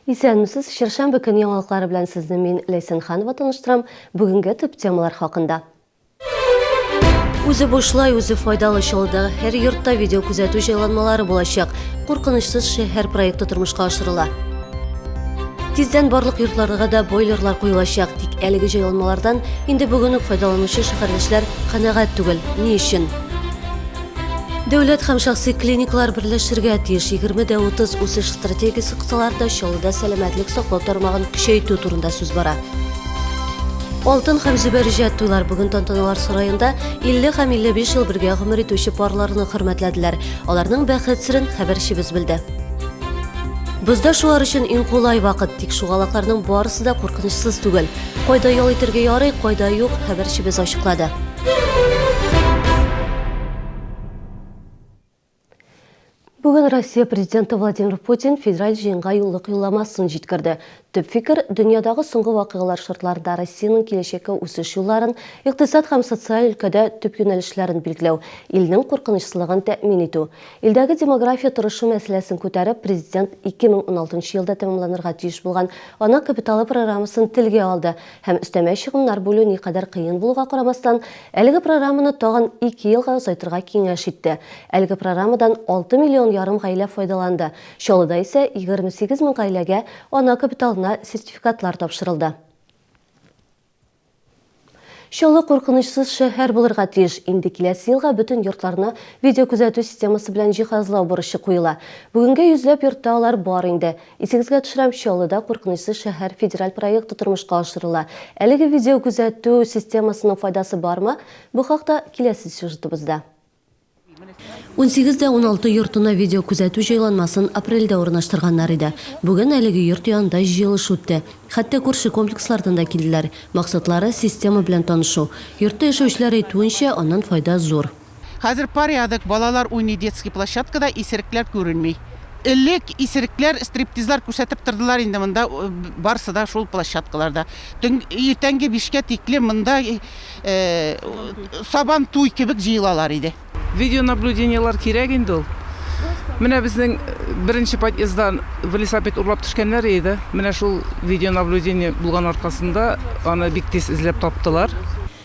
Исәнмесез, чәршәмбе көн яңалыклары белән сезне мин, Ләйсән Ханова таныштырам. Бүгенге төп темалар хакында. Үзе бушлай, үзе файдалы Чаллыдагы һәр йортта видеокүзәтү җайланмалары булачак. Куркынычсыз шәһәр проекты тормышка ашырыла. Тиздән барлык йортларга да бойлерлар куелачак, тик әлеге җайланмалардан инде бүген үк файдаланучы шәһәрдәшләр канәгать түгел. Ни өчен? Дәүләт һәм шәхси клиникалар берләшергә тиеш. 20 дә 30 үсеш стратегиясе кысаларында Чаллыда сәламәтлек саклау тармагын көчәйтү турында сүз бара. Алтын һәм зөбәрҗәт туйлар бүген тантаналар сараенда 50 һәм 55 ел бергә гомер итүче парларны хөрмәтләделәр. Аларның бәхет серен хәбәрчебез белде. Бозда шуар өчен иң кулай вакыт, тик шугалакларның барысы да куркынычсыз түгел. Кайда ял итәргә ярый, кайда юк, хәбәрчебез ачыклады. Бүген Россия Президенты Владимир Путин федераль җыенга юллык юлламасын җиткерде. Төп фикер, дөньядагы соңгы вакыйгалар шартларында Россиянең киләчәккә үсеш юлларын, икътисад һәм социаль өлкәдә төп юнәлешләрен билгеләү, илнең куркынычсызлыгын тәэмин итү. Илдәге демография торышы мәсьәләсен күтәреп, Президент 2016 елда тәмамланырга тиеш булган Ана капиталы программасын телгә алды һәм өстәмә чыгымнар бүлү никадәр кыен булуга карамастан, әлеге программаны тагын ике елга озайтырга киңәш итте. Әлеге программадан алты миллион ярым гаилә файдаланды. Чаллыда исә 28 мең гаиләгә ана капиталына сертификатлар тапшырылды. Чаллы куркынычсыз шәһәр булырга тиеш. Инде киләсе елга бөтен йортларны видеокүзәтү системасы белән җиһазлау бурычы куела. Бүгенгә йөзләп йортта алар бар инде. Исегезгә төшерәм, Чаллыда Куркынычсыз шәһәр федераль проекты тормышка ашырыла. Әлеге видеокүзәтү системасының файдасы бармы? Бу хакта киләсе сюжетыбызда. 18 дә 16 йортына видеокүзәтү җайланмасын апрельдә урнаштырганнар иде. Бүген әлеге йорт янында җыелыш үтте. Хәтта күрше комплекслардан да килделәр. Максатлары, система белән танышу. Йортта яшәүчеләр әйтүенчә, аннан файда зур. Хәзер порядок, балалар уйный детский площадкада, исерекләр күренми. Элек исерекләр стриптизлар күрсәтеп тордылар инде монда барысы да шул площадкаларда. Төн, иртәнге бишкә тикле монда сабан туй кебек җыелалар иде. Видеонаблюдениелар кирәк инде ул. Менә безнең беренче подъезддан велосипед урлап төшкәннәр иде. Менә шул видеонаблюдение булган аркасында аны бик тиз эзләп таптылар.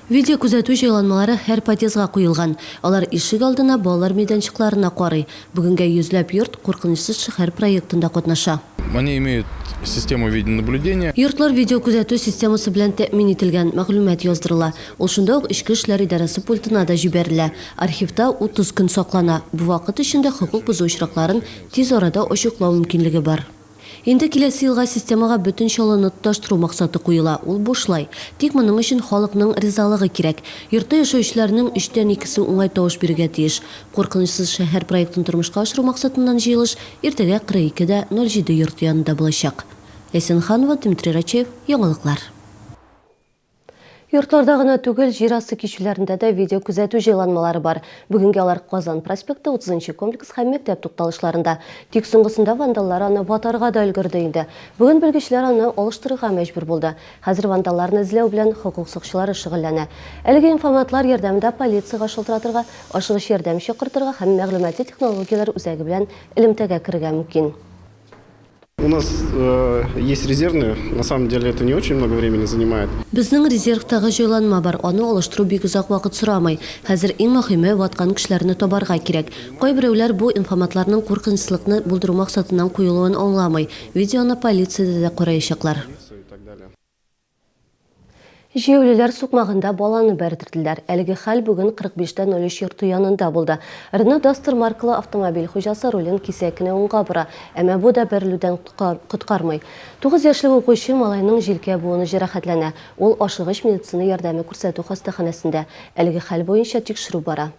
Видеокүзәтү җайланмалары һәр подъездга куелган. Алар ишек алдына, балалар мәйданчыкларына карый. Бүгенгә йөзләп йорт Куркынычсыз шәһәр проектында катнаша. Они имеют систему видеонаблюдения. Йортлар видеокүзәтү системасы белән тәэмин ителгән, мәгълүмат яздырыла. Ул шунда ук Эчке эшләр идарәсе пультына да җибәрелә. Архивта 30 көн саклана. Бу вакыт эчендә хокук бозу очракларын тиз арада ачыклау мөмкинлеге бар. Инде киләсе елга системага бөтен Чаллыны тоташтыру максаты куела, ул бушлай. Тик моның өчен халыкның ризалыгы кирәк. Йортта яшәүчеләрнең өчтән икесе уңай тавыш бирергә тиеш. Куркынычсыз шәһәр проектын тормышка ашыру максатыннан җыелыш иртәгә 42 дә 07 йорты янында булачак. Ләйсән Ханова, Дмитрий Рачеев, Яңалыклар. Йортларда гына түгел, җир асты кичүләрендә дә видеокүзәтү җайланмалары бар. Бүгенгә алар Казан проспекты, 30 нчы комплекс һәм мәктәп тукталышларында. Тик соңгысында вандаллар аны ватарга да өлгерде инде. Бүген белгечләр аны алыштырырга мәҗбүр булды. Хәзер вандалларны эзләү белән хокук сакчылары шөгыльләнә. Әлеге инфоматлар ярдәмендә полициягә шалтыратырга, ашыгыч ярдәм чакыртырга һәм мәгълүмати технологияләр үзәге белән элемтәгә керергә мөмкин. У нас есть резервные, на самом деле это не очень много времени занимает. Безнең резервтагы җайланма бар, аны алыштыру бик озак вакыт сорамый. Хәзер иң мөһиме, ваткан кешеләрне табарга кирәк. Кайберәүләр бу инфоматларның куркынычсызлыкны булдыру максатыннан куелуын аңламый. Видеоны полициядә дә караячаклар. Җәяүлеләр сукмагында баланы бәрдерделәр. Әлеге хәл бүген 45 тә 03 йорты янында булды. Renault Duster маркалы автомобиль хуҗасы рулен кисәк кенә уңга бора, әмма бу да бәрелүдән коткармый. Тугыз яшьлек укучы малайның җилкә буыны җәрәхәтләнә. Ул ашыгыч медицина ярдәме күрсәтү хастаханәсендә. Әлеге хәл буенча тикшерү бара.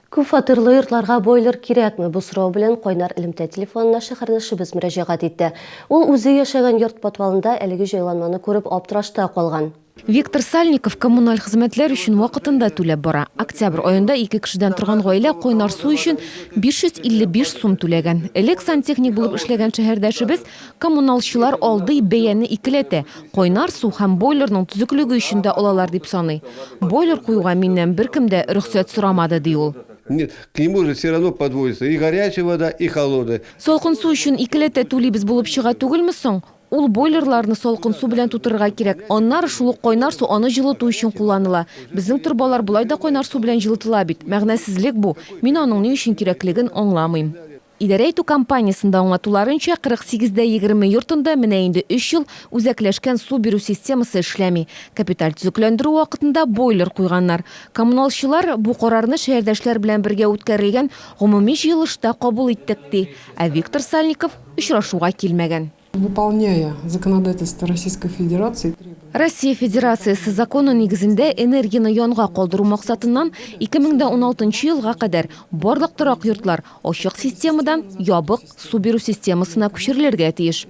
Күпфатирлы йортларга бойлер кирәкме? Бу сорау белән кайнар элемтә телефонына шәһәрдәшебез мөрәҗәгать итте. Ул үзе яшәгән йорт подвалында әлеге җайланманы күреп аптырашта калган. Виктор Сальников коммуналь хезмәтләр өчен вакытында түләп бара. Октябрь аенда ике кешедән торган гаилә кайнар су өчен 555 сум түләгән. Элек сантехник булып эшләгән шәһәрдәшебез Коммуналчылар алдый, бәяне икеләтә. Кайнар су һәм бойлерның төзеклеге өчен дә алалар, дип саный. Бойлер куюга миннән беркем дә рөхсәт сорамады, ди ул. Нет, к нему же все равно подводится и горячая вода, и холодная. Салкын су өчен икеләтә түлибез булып чыга түгелме соң? Ул бойлерларны салкын су белән тутырырга кирәк. Аннары шул ук кайнар су аны җылыту өчен кулланыла. Безнең торбалар болай да кайнар су белән җылытыла бит. Мәгънәсезлек бу. Мин аның ни өчен кирәклеген аңламыйм. Идарә итү компаниясендә аңлатуларынча, 48 дә 20 йортында менә инде өч ел үзәкләшкән су бирү системасы эшләми. Капиталь төзекләндерү вакытында бойлер куйганнар. Коммуналчылар бу карарны шәһәрдәшләр белән бергә үткәрелгән гомуми җыелышта кабул иттек, ди. Ә Виктор Сальников очрашуга килмәгән. Выполняя законодательство Российской Федерации. Россия Федерациясе законы нигезендә энергияне янга калдыру максатыннан 2016 елга кадәр барлык торак йортлар ачык системадан ябык су бирү системасына күчерелергә тиеш.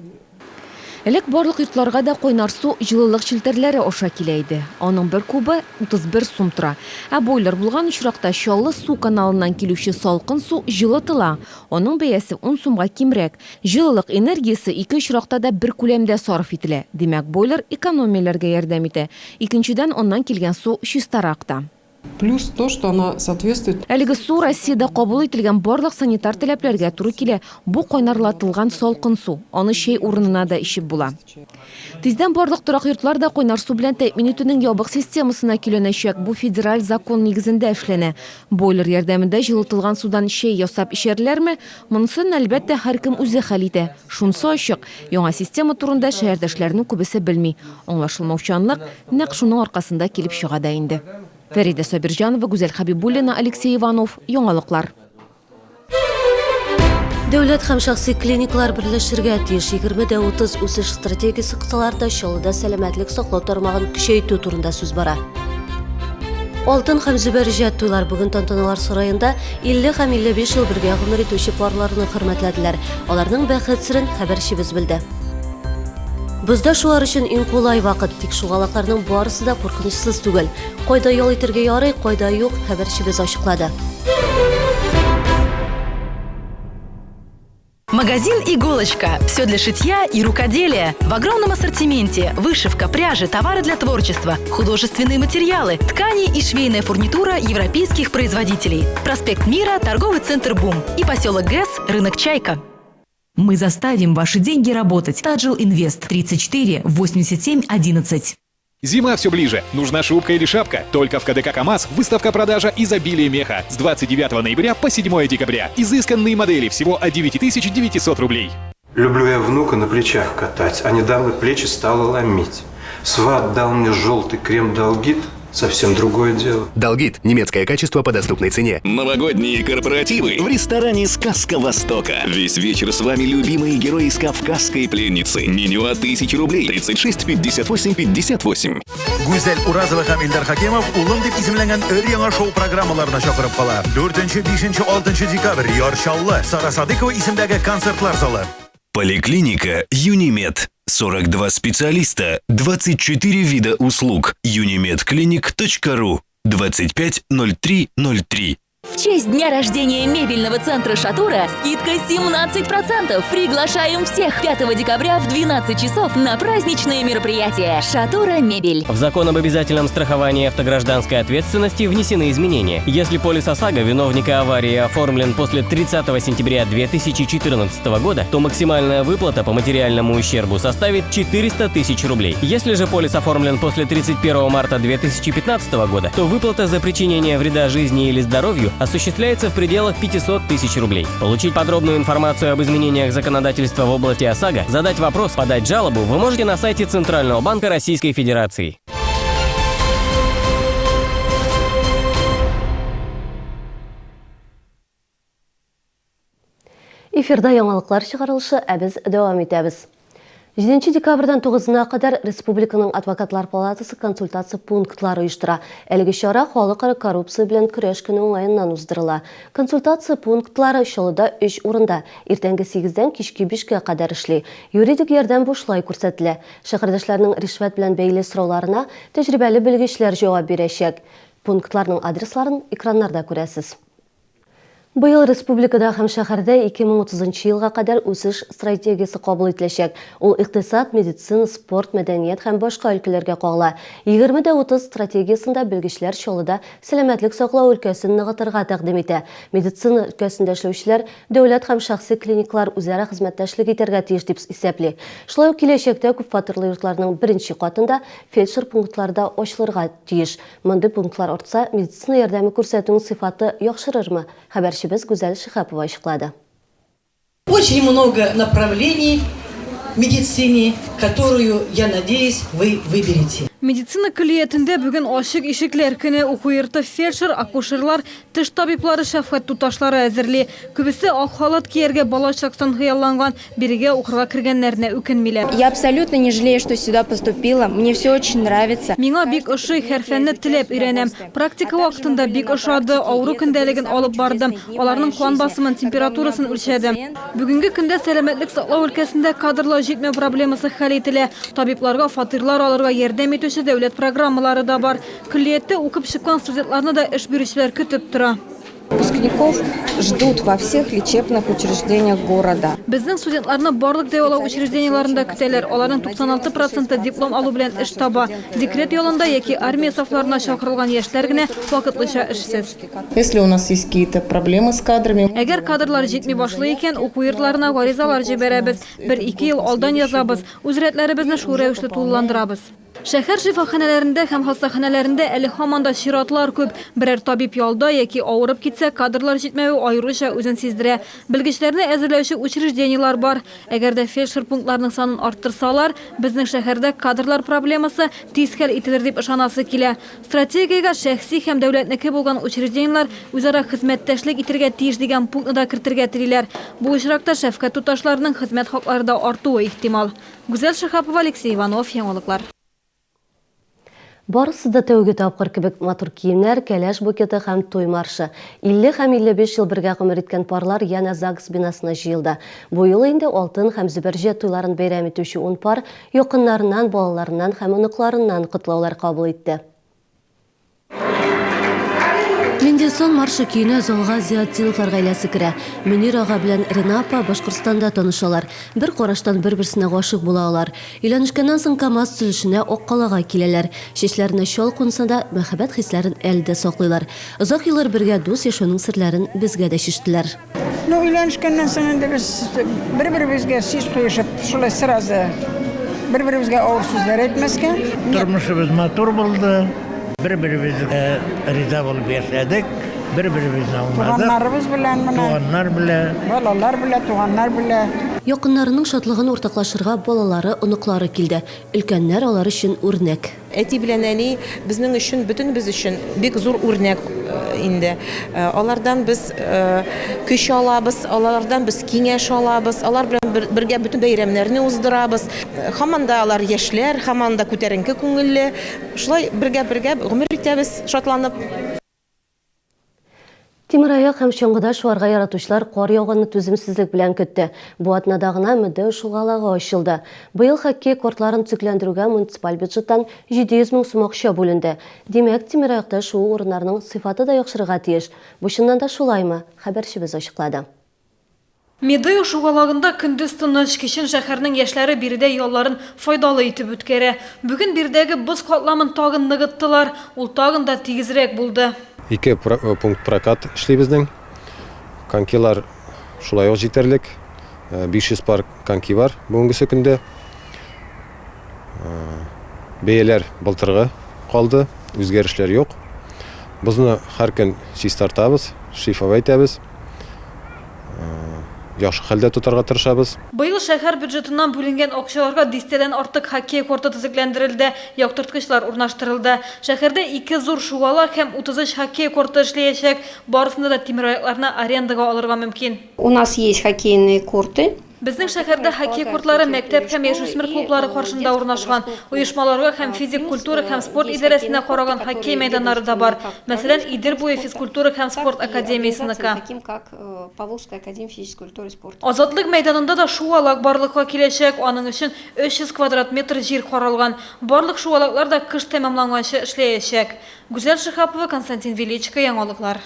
Элек барлык йортларга да кайнар су җылылык челтәрләре аша килә иде. Аның бер кубы 31 сум тора. Ә бойлер булган очракта Чаллы су каналыннан килүче салкын су җылытыла. Аның бәясе ун сумга кимрәк. Җылылык энергиясе ике очракта да бер күләмдә сарыф ителә. Димәк, бойлер экономияләргә ярдәм итә. Икенчедән, аннан килгән су чистарак та. Плюс то, что она соответствует. Әлеге су Россиядә кабул ителгән барлык санитар таләпләргә туры килә. Бу кайнарлатылган салкын су. Аны чәй урынына да эчеп була. Тиздән барлык торак йортлар да кайнар су белән тәэмин итүнең ябык системасына көйләнәчәк. Бу федераль закон нигезендә эшләнә. Бойлер ярдәмендә җылытылган судан чәй ясап эчәрләрме? Монысын, әлбәттә, һәркем үзе хәл итә. Шунысы ачык, яңа система турында шәһәрдәшләрнең күбесе белми. Аңлашылмаучанлык нәкъ шуның аркасында килеп чыга да инде. Фәридә Сабирҗанова, Гүзәл Хәбибуллина, Алексей Иванов, Яңалыклар. Дәүләт һәм шәхси клиникалар берләшергә тиеш. 20 дә 30 үсеш стратегиясе кысаларында Чаллыда сәламәтлек саклау тармагын көчәйтү турында сүз бара. Алтын һәм зөбәрҗәт туйлар бүген тантаналар сараенда 50 һәм 55 ел бергә гомер итүче парларны хөрмәтләделәр. Аларның бәхет серен хәбәрчебез белде. Бозда шуар өчен иң кулай вакыт, тик шугалакларның барысы да куркынычсыз түгел. Кайда ял итәргә ярый, кайда юк, хәбәрчебез ачыклады. Магазин «Иголочка». Все для шитья и рукоделия. В огромном ассортименте вышивка, пряжи, товары для творчества, художественные материалы, ткани и швейная фурнитура европейских производителей. Проспект Мира, торговый центр «Бум» и поселок ГЭС, рынок «Чайка». Мы заставим ваши деньги работать. Таджил Инвест 34 87 11. Зима все ближе. Нужна шубка или шапка? Только в КДК КАМАЗ выставка-продажа изобилие меха с 29 ноября по 7 декабря. Изысканные модели всего от 9900 рублей. Люблю я внука на плечах катать, а недавно плечи стало ломить. Сват дал мне желтый крем Долгит, совсем другое дело. Долгит – немецкое качество по доступной цене. Новогодние корпоративы в ресторане «Сказка Востока». Весь вечер с вами любимые герои из «Кавказской пленницы». Меню от 1000 рублей. 36 58 58. Гүзәл Уразова һәм Илдар Хакимов Улым дип исемләнгән өр-яңа шоу программаларына чакырып кала. 4, 5, 6 декабрь Яр Чаллы, Сара Садыкова исемдәге концертлар залы. Поликлиника «Юнимед». 42 специалиста, 24 вида услуг. Unimedclinic.ru 250303. В честь дня рождения мебельного центра «Шатура» скидка 17%. Приглашаем всех 5 декабря в 12 часов на праздничное мероприятие «Шатура Мебель». В закон об обязательном страховании автогражданской ответственности внесены изменения. Если полис ОСАГО виновника аварии оформлен после 30 сентября 2014 года, то максимальная выплата по материальному ущербу составит 400 тысяч рублей. Если же полис оформлен после 31 марта 2015 года, то выплата за причинение вреда жизни или здоровью осуществляется в пределах 500 тысяч рублей. Получить подробную информацию об изменениях законодательства в области ОСАГО, задать вопрос, подать жалобу вы можете на сайте Центрального банка Российской Федерации. Эфирда яңалыклар чыгарылышы, ә без дәвам итәбез. 7 декабрьдән 9-на кадәр республиканың адвокатлар палатасы консультация пунктлары оештыра. Әлеге чара халыкара коррупция белән көрәш көне уңаеннан уздырыла. Консультация пунктлары Чаллыда 3 урында, иртәнге 8-дән кичке 5-кә кадәр эшли. Юридик ярдәм бушлай күрсәтелә. Шәһәрдәшләрнең ришвәт белән бәйле сорауларына тәҗрибәле белгечләр җавап бирәчәк. Пунктларның адресларын экраннарда күрәсез. Быел республикада һәм шәһәрдә 2030 нчы елга кадәр үсеш стратегиясе кабул ителәчәк. Ул икътисад, медицина, спорт, мәдәният һәм башка өлкәләргә кагыла. 20 дә 30 стратегиясендә белгечләр Чаллыда сәламәтлек саклау өлкәсен ныгытырга тәкъдим итә. Медицина өлкәсендә эшләүчеләр дәүләт һәм шәхси клиникалар үзара хезмәттәшлек итәргә тиеш дип исәпли. Шулай ук киләчәктә күпфатирлы йортларның беренче катында фельдшер пунктлары да ачылырга тиеш. Мондый пунктлар артса, медицина ярдәме күрсәтүнең сыйфаты яхшырырмы? Хәбәрчебез Гүзәл Шиһапова ачыклады. Очень много направлений в медицине, которую, я надеюсь, вы выберете. Медицина көллиятендә бүген ачык ишекләр көне. Уку йорты фельдшер, акушерлар, теш табиблары, шәфкать туташлары әзерли. Күбесе ак халат кияргә балачактан хыялланган. Бирегә укырга кергәннәренә үкенмиләр. Я абсолютно не жалею, что сюда поступила, мне все очень нравится. Миңа бик ошый, һәр фәнне теләп өйрәнәм. Практика вакытында бик ошады, авыру көндәлеген алып бардым, аларның кан басымын, температурасын үлчәдем. Бүгенге көндә сәламәтлек саклау өлкәсендә кадрлар җитмәү проблемасы хәл ителә. Табибларга фатирлар алырга ярдәм итүче дәүләт программалары да бар. Көллияттә укып чыккан студентларны да эш бирүчеләр көтеп тора. Выпускников ждут во всех лечебных учреждениях города. Безнең студентларны барлык дәвалау учреждениеләрендә көтәләр. Аларның 96 проценты диплом алу белән эш таба. Декрет ялында яки армия сафларына чакырылган яшьләр генә вакытлыча эшсез. Если у нас есть какие-то проблемы с кадрами. Әгәр кадрлар җитми башлый икән, уку йортларына гаризалар җибәрәбез. Бер-ике ел алдан язабыз. Үз рәтләребезне шул рәвешле тулыландырабыз. Шәһәр шифаханәләрендә һәм хастаханәләрендә әле һаман да чиратлар күп. Берәр табиб ялда яки авырып китсә, кадрлар җитмәве аеруча үзен сиздерә. Белгечләрне әзерләүче учреждениеләр бар. Әгәр дә фельдшер пунктларының санын арттырсалар, безнең шәһәрдә кадрлар проблемасы тиз хәл ителер дип ышанасы килә. Стратегиягә шәхси һәм дәүләтнеке булган учреждениеләр үзара хезмәттәшлек итергә тиеш дигән пунктны да кертергә телиләр. Бу очракта шәфкать туташларының хезмәт хаклары да артуы ихтимал. Гүзәл Шиһапова, Алексей Иванов, Яңалыклар. Барысы да тәүге тапкыр кебек матур киемнәр, кәләш букеты һәм туй маршы. 50 һәм 55 ел бергә гомер иткән парлар янә ЗАГС бинасына җыелды. Бу юлы инде алтын һәм зөбәрҗәт туйларын бәйрәм итүче ун пар якыннарыннан, балаларыннан һәм оныкларыннан котлаулар кабул итте. Мендельсон маршы көенә залга Зиатдиновлар гаиләсе керә. Мөнир ага белән Рена апа Башкортстанда танышалар. Бер караштан бер-берсенә гашыйк була алар. Өйләнешкәннән соң КАМАЗ төзелешенә Аккалага киләләр. Чәчләренә чал кунса да, мәхәббәт хисләрен әле дә саклыйлар. Озак еллар бергә дус яшәүнең серләрен безгә дә чиштеләр. Ну, өйләнешкәннән соң инде без бер-беребезгә сүз куешып, шулай сразу бер-беребезгә авыр сүзләр әйтмәскә. Тормышыбыз матур булды, бер-беребезгә риза булып яшәдек, бер-беребезне аңладык. Туганнарыбыз белән менә. Туганнар белән. Балалар белән, туганнар белән. Якыннарының шатлыгын уртаклашырга балалары, оныклары килде. Өлкәннәр алар өчен үрнәк. Әти белән әни безнең өчен, бөтенебез өчен бик зур үрнәк инде. Алардан без көч алабыз, алардан без киңәш алабыз, алар белән бергә бөтен бәйрәмнәрне уздырабыз. Һаман да алар яшьләр, һаман да күтәренке күңелле. Шулай бергә-бергә гомер итәбез, шатланып. Тимераяк һәм чаңгыда шуарга яратучылар кар яуганны түземсезлек белән көтте. Бу атнада гына МД шугалагы ачылды. Быел хоккей кортларын төзекләндерүгә муниципаль бюджеттан 700 мең сум акча бүленде. Димәк, тимераякта шуу урыннарының сыйфаты да яхшырырга тиеш. Бу чыннан да шулаймы? Хәбәрчебез ачыклады. Медео шугалагында көндез тыныч, кичен шәһәрнең яшьләре биредә ялларын файдалы итеп үткәрә. Бүген биредәге боз катламын тагын ныгыттылар, ул тагын да тигезрәк булды. Ике пункт прокат эшли безнең. Конькилар шулай ук җитәрлек. 500 пар коньки бар бүгенгесе көндә. Бәяләр былтыргы калды, үзгәрешләр юк. Бозны һәр көн чистартабыз, шлифовать итәбез. Яхшы хәлдә тотарга тырышабыз. Быел шәһәр бюджетыннан бүленгән акчаларга дистәдән артык хоккей корты төзекләндерелде, яктырткычлар урнаштырылды. Шәһәрдә ике зур шугалак һәм 33 хоккей корты эшләячәк. Барысында да тимераякларны арендага алырга мөмкин. У нас есть хоккейные корты. Безнең шәһәрдә хоккей кортлары мәктәп һәм яшүсмер клублары каршында урнашкан. Оешмаларга һәм физик культура һәм спорт идарәсенә караган хоккей мәйданнары да бар. Мәсәлән, Идел буе физкультура һәм спорт академиясенеке. Азатлык мәйданында да шугалак барлыкка киләчәк, аның өчен 300 квадрат метр җир каралган. Барлык шугалаклар да кыш тәмамланганчы эшләячәк. Гүзәл Шиһапова, Константин Величко, Яңалыклар.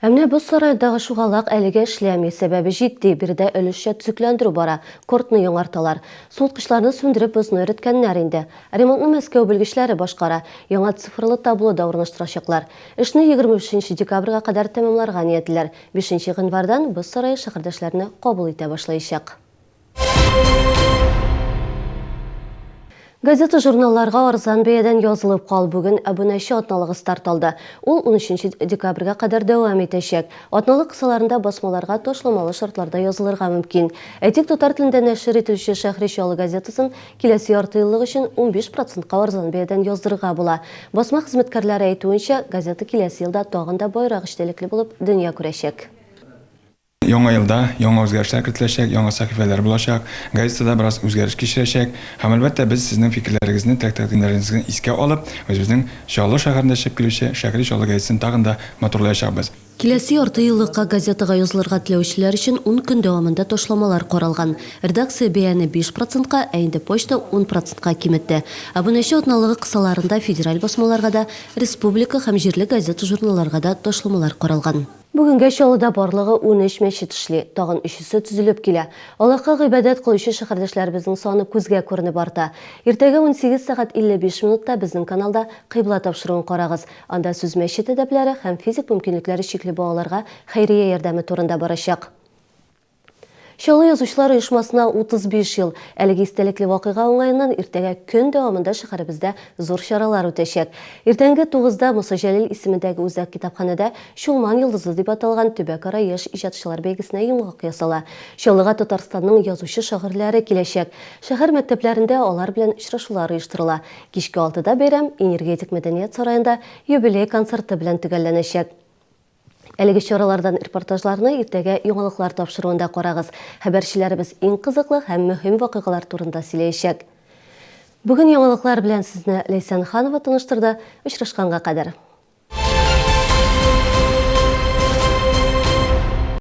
Ә менә боз сараендагы шугалак әлегә эшләми. Сәбәбе җитди, биредә өлешчә төзекләндерү бара, кортны яңарталар. Суыткычларны сүндереп, бозны эреткәннәр инде. Ремонтны Мәскәү белгечләре башкара. Яңа цифрлы табло да урнаштырачаклар. Эшне 25 нче декабрьгә кадәр тәмамларга ниятлиләр. Бишенче гыйнвардан боз сарае шәһәрдәшләрне кабул итә башлаячак. Газета-журналларга арзан бәядән язылып кал. Бүген абунәче атналыгы старт алды. Ул унөченче декабрьгә кадәр дәвам итәчәк. Атналык кысаларында басмаларга ташламалы шартларда язылырга мөмкин. Әйтик, татар телендә нәшер ителүче Шәһри Чаллы газетасын киләсе яртыеллык өчен 15 процентка арзан бәядән яздырырга була. Басма хезмәткәрләре әйтүенчә, газета киләсе елда тагын да баерак эчтәлекле булып дөнья күрәчәк. Яңа елда яңа үзгәрешләр кертеләчәк, яңа сәхифәләр булачак, газета да бераз үзгәреш кичерәчәк. Һәм, әлбәттә, без сезнең фикерләрегезне, теләк-тәкъдимнәрегезне искә алып, үзебезнең Чаллы шәһәрендә чыгып килүче Шәһри Чаллы газетасын тагын да матурлаячакбыз. Киләсе ярты еллыкка газетага язылырга теләүчеләр өчен ун көн дәвамында ташламалар каралган. Редакция бәяне 5 процентка, ә инде почта ун процентка киметте. Абунәче атналыгы кысаларында федераль басмаларга да, республика һәм җирле газета-журналларга да ташламалар каралган. Бүгенгә Чаллыда барлыгы 13 мәчет эшли, тагын өчесе төзелеп килә. Аллаһка гыйбадәт кылучы шәһәрдәшләребезнең саны күзгә күренеп арта. Иртәгә 18 сәгать 55 минутта безнең каналда Кыйбла тапшыруын карагыз. Анда сүз мәчет әдәпләре һәм физик мөмкинлекләре чикле балаларга хәйрия ярдәме турында барачак. Чаллы язучылар оешмасына 35 ел. Әлеге истәлекле вакыйга уңаеннан иртәгә көн дәвамында шәһәребездә зур чаралар үтәчәк. Иртәнге тугызда Муса Җәлил исемендәге үзәк китапханәдә Чулман йолдызы дип аталган төбәкара яшь иҗатчылар бәйгесенә йомгак ясала. Чаллыга Татарстанның язучы-шагыйрьләре киләчәк. Шәһәр мәктәпләрендә алар белән очрашулар оештырыла. Кичке алтыда бәйрәм Энергетик мәдәният сараенда юбилей концерты белән төгәлләнәчәк. Әлеге чаралардан репортажларны иртәгә яңалыклар тапшыруында карагыз. Хәбәрчеләребез иң кызыклы һәм мөһим вакыйгалар турында сөйләячәк. Бүген яңалыклар белән сезне Ләйсән Ханова таныштырды. Очрашканга кадәр.